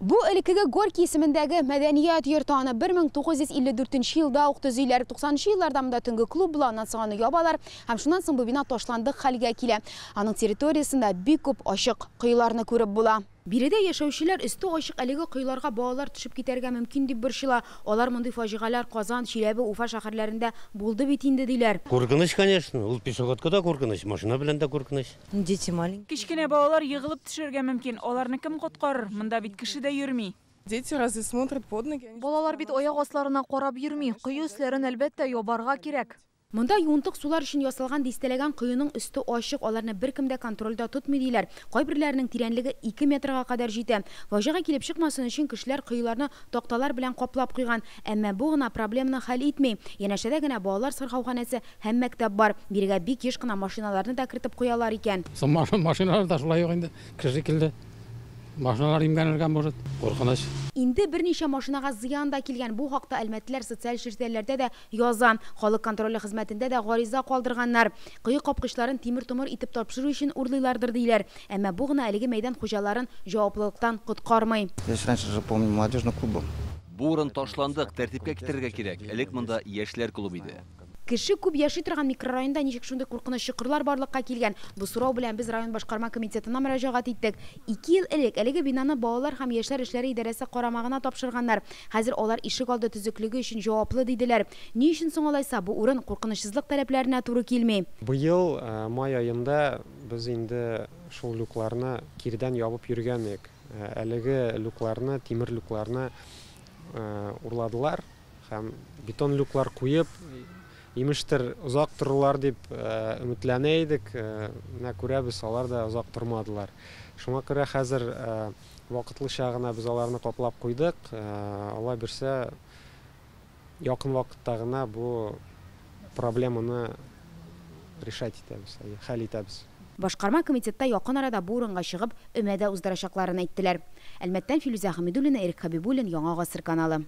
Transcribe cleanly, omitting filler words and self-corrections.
Бу элеккеге Горький исемендәге мәдәният йорты, аны 1954 елда ук төзиләр. 90 елларда монда төнге клуб була, аннан соң аны ябалар һәм шуннан соң бу бина ташландык хәлгә килә. Аның территориясендә бик күп ачык коеларны күреп була. Биредә яшәүчеләр өсте ачык әлеге коеларга балалар төшеп китәргә мөмкин дип борчыла. Алар мондый фаҗигаләр Казан, Чиләбе, Уфа шәһәрләрендә булды бит инде, диләр. Куркыныч, конечно. Ул пешеходка да куркыныч, машина белән дә куркыныч. Дети маленькие. Кечкенә балалар егылып төшәргә мөмкин. Аларны кем коткарыр? Монда бит кеше дә йөрми. Дети разве смотрят под ноги? Балалар бит аяк асларына карап йөрми. Кое өсләрен, әлбәттә, ябарга кирәк. Монда юынтык сулар өчен ясалган дистәләгән коеның өсте ачык, аларны беркем дә контрольдә тотмый, диләр. Кайберләренең тирәнлеге 2 метрга кадәр җитә. Фаҗига килеп чыкмасын өчен кешеләр коеларны такталар белән каплап куйган. Әмма бу гына проблеманы хәл итми. Янәшәдә генә балалар сырхауханәсе һәм мәктәп бар. Бирегә бик еш кына машиналарны да кертеп куялар икән. Машиналар да шулай ук инде кеше шикелле. Машиналар имгәнергә может, куркыныч. Инде берничә машинага зыян да килгән. Бу хакта әлмәтлеләр социаль челтәрләрдә дә яза. Халык контроле хезмәтендә дә гариза калдырганнар. Кое капкычларын тимер-томыр итеп тапшыру өчен урлыйлардыр, диләр. Әмма бу гына әлеге мәйдан хуҗаларын җаваплылыктан коткармый. Здесь раньше же, помню, молодежный клуб был. Бу урын ташландык, тәртипкә китерергә кирәк. Элек монда яшьләр клубы иде. Кеше күп яши торган микрорайонда ничек шундый куркыныч чокырлар барлыкка килгән? Бу сорау белән без район башкарма комитетына мөрәҗәгать иттек. 2 ел элек әлеге бинаны балалар һәм яшьләр эшләре идарәсе карамагына тапшырганнар. Хәзер алар ишек алды төзеклеге өчен җаваплы, диделәр. Ни өчен соң алайса бу урын куркынычсызлык таләпләренә туры килми? Быел май аенда без инде шул люкларны кирдән ябып йөргән идек. Әлеге люкларны, тимер люкларны урладылар һәм бетон люклар куеп, имештер озак торырлар дип өметләнә идек. Менә күрәбез, алар да озак тормадылар. Шуңа күрә хәзер вакытлыча гына без аларны каплап куйдык. Алла бирсә, якын вакытта гына бу проблеманы решать итәбез, хәл итәбез. Башкарма комитетта якын арада бу урынга чыгып, өмә дә уздырачакларын әйттеләр. Әлмәттән Филүзә Хәмидуллина, Эрик Хабибуллин, Яңа Гасыр каналы.